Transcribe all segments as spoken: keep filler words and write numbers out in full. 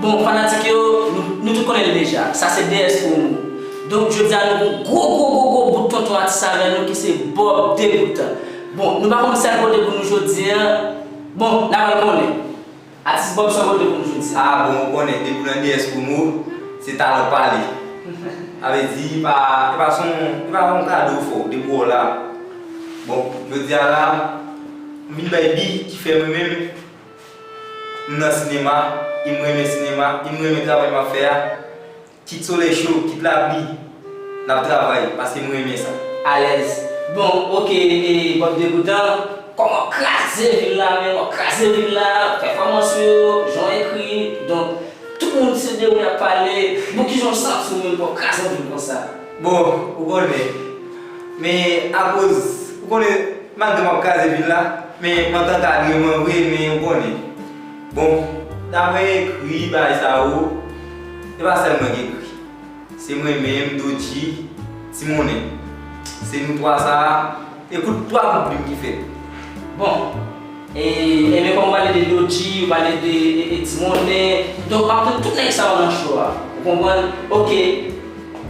Bon, fanatik yo, nou, nou tout konnen l deja. Sa se D S Promo. Donk, jodi a, nou gon gwo, gwo, gwo, gwo bout tonton atis avè nou ki se Bob Degoutan. Bon, nou pa konn sa l pote pou nou jodi a. Bon, n a pral konnen. Atis Bob, sa w pote pou nou jodi a? Ah, bon, ou konnen, depi w nan D S Promo, se talan pale. Sa vle di, e pa, e pa son, e pa yon kado w fè w, depi w la. Bon, jodi a la, m vin bay bi ki fè mwen menm, m nan sinema, e m renmen sinema, e m renmen travay m ap fè a. Kit solèy cho, kit lapli, n ap travay, paske m renmen sa. Alèz. Bon, oke, e Bob Degoutan, kòman w kraze vil la menm, w ap kraze vil la, pèfòmans ou yo, jan w ekri, donk, tout moun se de ou y ap pale, bon, kijan w santi w menm, pou w kraze yon vil konsa? Bon, ou konnen, men akoz, ou konnen, malgre m ap kraze vil la, men m antanke agreman vre, men ou konnen. Bon, daprè ekri, bagay sa yo, se pa sèl mwen ki ekri. Se mwen menm, Dodji, Timonnen. Se nou twa sa a, e kout twa kout plim ki fèt. Bon, e, ebyen, kòm w pale de Dodji, w pale de, e, e, Timonnen, donk, m ap tann tout nèg sa yo nan cho a. Ou konprann? Oke.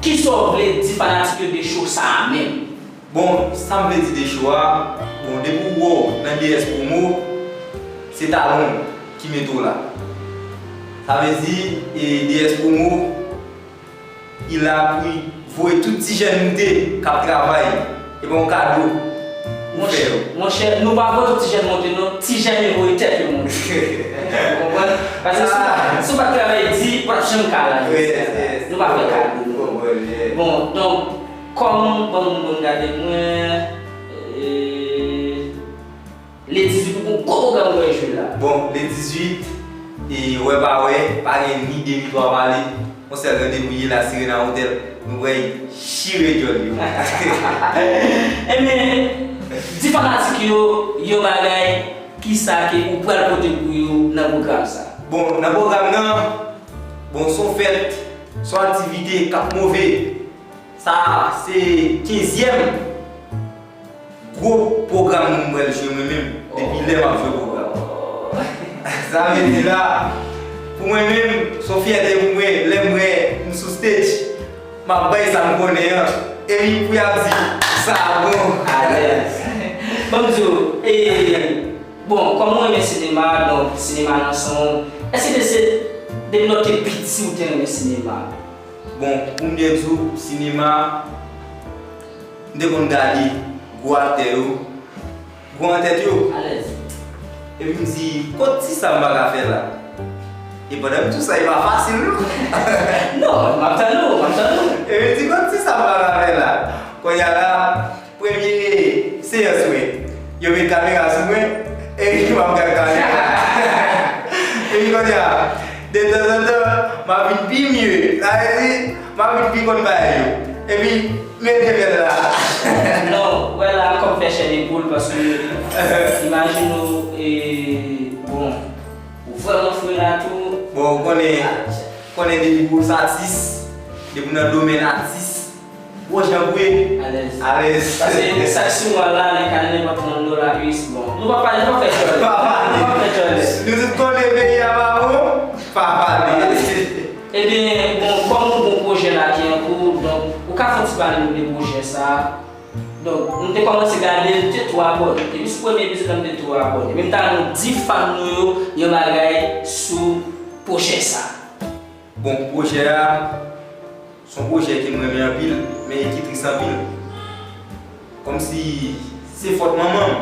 Kisa w vle di fanatik yo de cho sa a menm? Bon, sa m vle di de cho a, bon, depi w wè w nan D S Promo, se talan w ki mete w la. Sa vle di, e, D S Promo, li la pou voye tout ti jèn moute k ap travay, e pa yon kado pou fè yo. Monchè, nou pa voye tout ti jèn monte non, ti jèn yo voye tèt yo monte. Ou konprann? Paske si w pa, si w pa t travay di, w p ap janm ka la. Nou pa fè kado non. Bon, donk, kòm, ban m, ban m gade mwen, e, le dizuit ou gon gwo pwogram ou pral jwe la. Bon, le dizuit, e, wè pa wè, pa gen ni de ni twa pale, yon sèl randevou ye la, Sirena Hotel, nou pral chire djòl yo. Ebyen, di fanatik yo yon bagay, kisa ke ou pral pote pou yo nan pwogram sa? Bon, nan pwogram nan, bon, se yon fèt, se yon aktivite k ap move. Sa a se kenzyèm gwo pwogram mwen m pral jwe mwen menm depi lè m ap jwe pwogram. Sa vle di la, pou mwen menm, se yon fyète pou mwen lè m wè m sou stage, m ap bay sa m konnen an. Epi pou y ap di, sa bon. Alèz. Ban m di w, e, bon, kòm ou renmen sinema, donk sinema nan san w, èske se depi lè w te piti ou te renmen sinema? Bon, pou m byen di w, sinema, m te konn gade gwo aktè yo, gwo antèt yo. Alèz. Epi m di, kot ti sa m pa ka fè la? E pandan m di w sa, e pa fasil non. Non, m ap tann ou, m ap tann ou. Epi m di, kot ti sa m pa ka fè la? Kounye a la, premye seyans mwen, yo met kamera sou mwen, epi m ap gad kamera. Epi kounye a, detanzantan, m ap vin pi mye. Sa vle di, m ap vin pi konn bagay yo. Epi, mete bèl la. Non, wè la, kòm fè chè de poul, paske, imajine w, e, bon, ou vrèman fre la tou. Bon, ou konnen, konnen depi pou w se atis, depi w nan domèn atis, gwo jan pou ye. Alèz. Alèz. Paske sak sou mwa la, li ka nenpòt trant dola U S, bon. Nou pa pale, nou pa fè djòlè. Pa pale. Nou pa fè djòlè. Nou tout konnen peyi a pa bon, pa pale. Ebyen, bon, kòm ou gon pwojè la ki an kou, donk, ou ka fè yon ti pale nou de pwojè sa a? Donk, m te kòmanse gade l, m te tou abòne. Depi sou premye epizòd la, m te tou abòne. Men m ta renmen w di fan nou yo yon bagay sou pwojè sa a. Bon, pwojè a, se yon pwojè ke m renmen anpil, men ki tris anpil. Kòmsi se fòt manman m.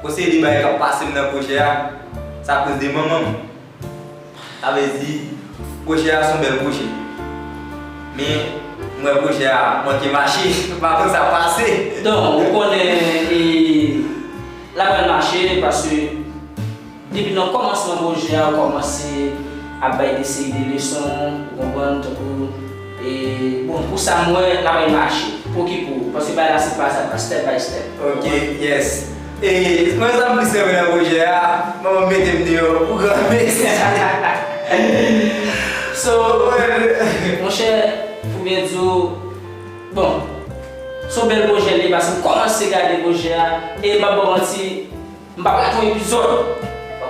Gon seri de bagay k ap pase m nan pwojè a, se akoz de manman m. Sa vle di, pwojè a se yon bèl pwojè. Men, m wè pwojè a manke mache, m pa konn sa k pase. Donk, ou konnen, e, l ap pral mache, paske depi nan kòmansman pwojè a, ou kòmanse ap bay de seri de leson, ou konprann, tankou, e, bon, pou sa m wè, l ap pral mache. Okipe w, paske bagay la se pa sa, pa step by step. Ok, yes. E mwen sa m plis renmen nan pwojè a, manman m mete m deyò pou granmesi. So, monchè, pou byen di w, bon, se yon bèl pwojè li ye, paske m kòmanse gade pwojè a, e m p ap ba w manti, m p ap rate yon epizòd.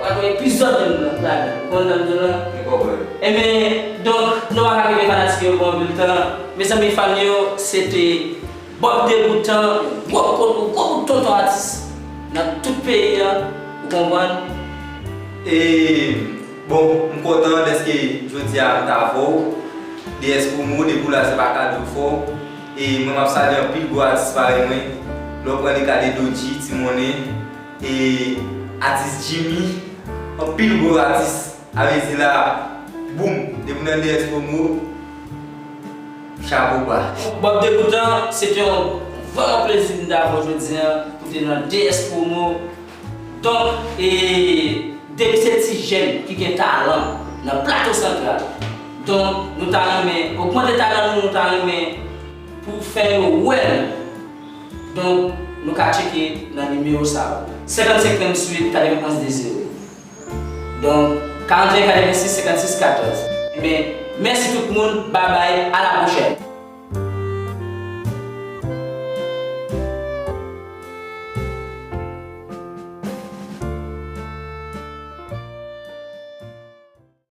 Pral gen plizyè moun ladan, ou konprann sa m di w la? Mwen konprann. Ebyen, donk, nou pa ka kenbe fanatik yo pou anpil tan. Mezanmi, fan yo, se te Bob Degoutan, gwo kout, gwo kout tonton atis nan tout peyi a, ou konprann? E, bon, m kontan dèske jodi a m t avè w. D S Promo, depi w la se pa kado fò. E mwen m ap salye anpil gwo atis parèy mwen. Lè w pran le ka de Dodji, Ti Monnen, e atis Jimmy, anpil gwo atis. A vle di la, boum, depi w nan D S Promo, chapo ba. Bob Degoutan, se te yon vrèman plezi m t avè w jodi a, pou te nan D S Promo. Donk, e, depi se ti jèn ki gen talan nan Plato Santral. Donk, nou ta renmen ogmante talan nou, nou ta renmen pou fè yo wè nou. Donk, nou ka tcheke nan nimewo sa yo. Senkannsenk tranntuit, katrevenn onz de zewo. Donk, karannteyen katrevensis senkannsis katòz. Ebyen, mèsi tout moun, babay, a la pwochèn.